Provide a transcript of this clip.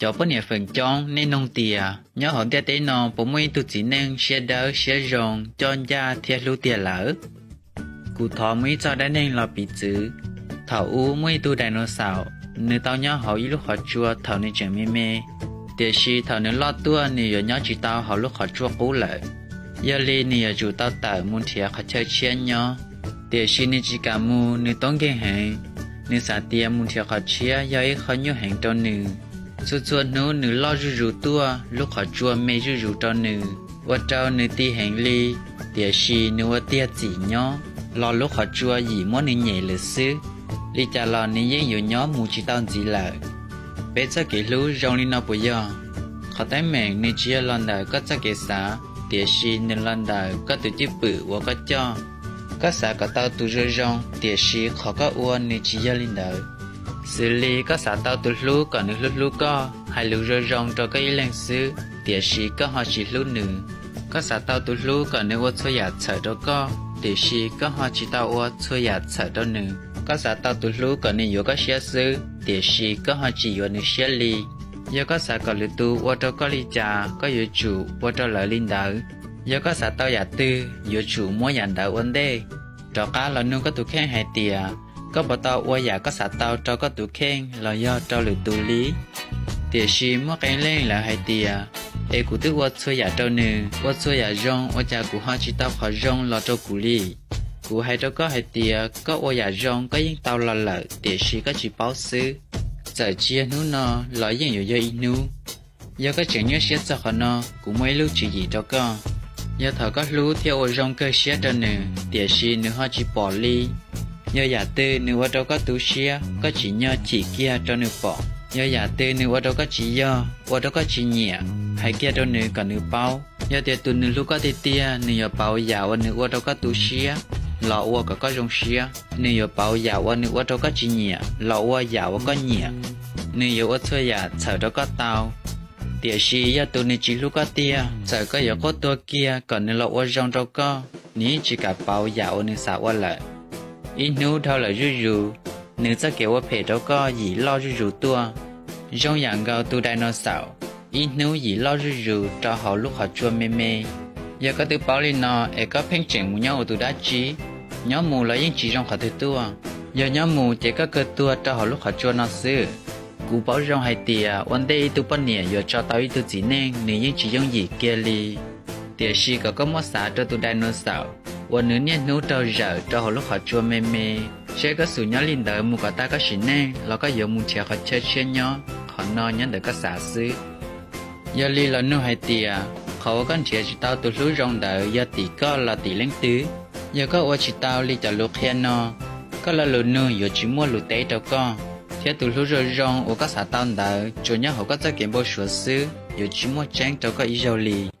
Cov poj niam feem coob, nej noog tias nyob hauv ntiaj teb no puas muaj ib tug txiv neej siab dawb siab zoo, coj ncaj thiab hlub tiag lawm? Kuv thov muaj ib txoj dab neeg los piv txwv. Thaum ub muaj ib tug dinosaur, nws tau nyob hauv ib lub qhov tsua thaum nws tseem me me. Tiam sis thaum nws loj tuaj, nws yuav nyob tsis tau hauv lub qhov tsua qub lawm. Yog li nws yuav tsum tau tawm mus nrhiav qhov chaw tshiab nyob. Tiam sis nws tsis kam mus, nws tub nkeeg heev. Nws xav tias mus nrhiav qhov tshiab yog ib qho nyuaj heev rau nws. Txhua txhua hnub nws loj zuj zus tuaj, lub qhov tsua me zuj zus rau nws, ua rau nws ti heev li. Tiam sis nws ua tiag txim nyob, los lub qhov tsua yim muab nws nyem lawm xwb. Li cas los nws yeej yuav nyob mus tsis tau ntxiv lawm. Peb txoj kev hlub zoo li no puas yog? Qhov teeb meem nws tsis yog los ntawm koj txoj kev xav, tiam sis nws los ntawm koj tus cwj pwm uas koj coj. Koj xav kom tau tus zoo zoo, tiam sis qhov koj ua nws tsis yog li ntawd. Xws li koj xav tau tus hlub kom nws hlub hlub koj, hais lus zoo zoo rau koj ib leeg xwb, tiam sis koj ho tsis hlub nws. Koj xav tau tus hlub kom nws ua txhua yam txhawm rau koj, tiam sis koj ho tsis tau ua txhua yam txhawm rau nws. Koj xav tau tus hlub kom nws yuav koj siab xwb, tiam sis koj ho tsis yuav nws siab li. Yog koj xav kom lwm tus ua rau koj li cas, koj yuav tsum ua rau lawv li ntawd. Yog koj xav tau yam twg, yuav tsum muab yam ntawd ua ntej. Rov qab los nug koj tus kheej hais tias, koj puas tau ua yam koj xav tau rau koj tus kheej los yog rau lwm tus li? Tiam sis muaj qee leej lawv hais tias, es kuv twb ua txhua yam rau nws, ua txhua yam zoo, ua cas kuv ho tsis tau qhov zoo los rau kuv li? Kuv hais rau koj hais tias, koj ua yam zoo koj yeej tau los lawm, tiam sis koj tsis paub xwb. Txawm tsis yog hnub no, los yeej yuav yog ib hnub. Yog koj tseem nyuaj siab txog qhov no, kuv muaj ib lub tswv yim rau koj. Yog thaum koj hlub thiab ua zoo kawg siab rau nws, tiam sis nws ho tsis pom li. Yog yam twg nws ua rau koj tu siab, koj tsim nyog chim kiag rau nws pom. Yog yam twg nws ua rau koj tsis yog, ua rau koj tsis nyiam, hais kiag rau nws kom nws paub. Yog tias tus nws hlub koj tiag tiag, nws yuav pauv yam uas nws ua rau koj tu siab los ua kom koj zoo siab. Nws yuav pauv yam uas nws ua rau koj tsis nyiam los ua yam uas koj nyiam. Nws yuav ua txhua yam txhawm rau koj tau. Tiam sis yog tus nws tsis hlub koj tiag, txawm koj yuav quaj tuag kiag kom nws los ua zoo rau koj, nws yeej tsis kam pauv yam uas nws xav ua lawm. Ib hnub dhau lawm zuj zus, nws txoj kev ua phem rau koj yim loj zuj zus tuaj. Zoo yam nkaus tus dinosaur, ib hnub yim loj zuj zus rau hauv lub qhov tsua me me. Yog koj twb paub li no, es koj pheej tseem mus nyob ua tus dab tsi? Nyob mus los yeej tsis zoo qhov twg tuaj. Yog nyob mus ces koj kawg tuag rau hauv lub qhov tsua no xwb. Kuv paub zoo hais tias ua ntej ib tug poj niam yuav tso tau ib tug txiv neej, nws yeej tsis yooj yim kiag li. Tiam sis kom koj muab xav rau tus dinosaur uas nws niaj hnub raug zawm rau hauv lub qhov tsua me me, seb koj xum nyob li ntawd mus kom tag koj sim neej los koj yuav mus nrhiav qhov chaw tshiab nyob, qhov no nyob ntawm koj xav xwb. Yog li los nug hais tias, qhov uas koj nrhiav tsis tau tus hlub zoo ntawd yog tim koj los tim leej twg? Yog koj ua tsis tau li cov lus qhia no, koj lo lus nug yuav tsis muaj lus teb rau koj, thiab tus hlub zoo zoo uas koj xav tau ntawd tsuas nyob hauv koj txoj kev npau suav xwb, yuav tsis muaj tseeb rau koj ib zaug li.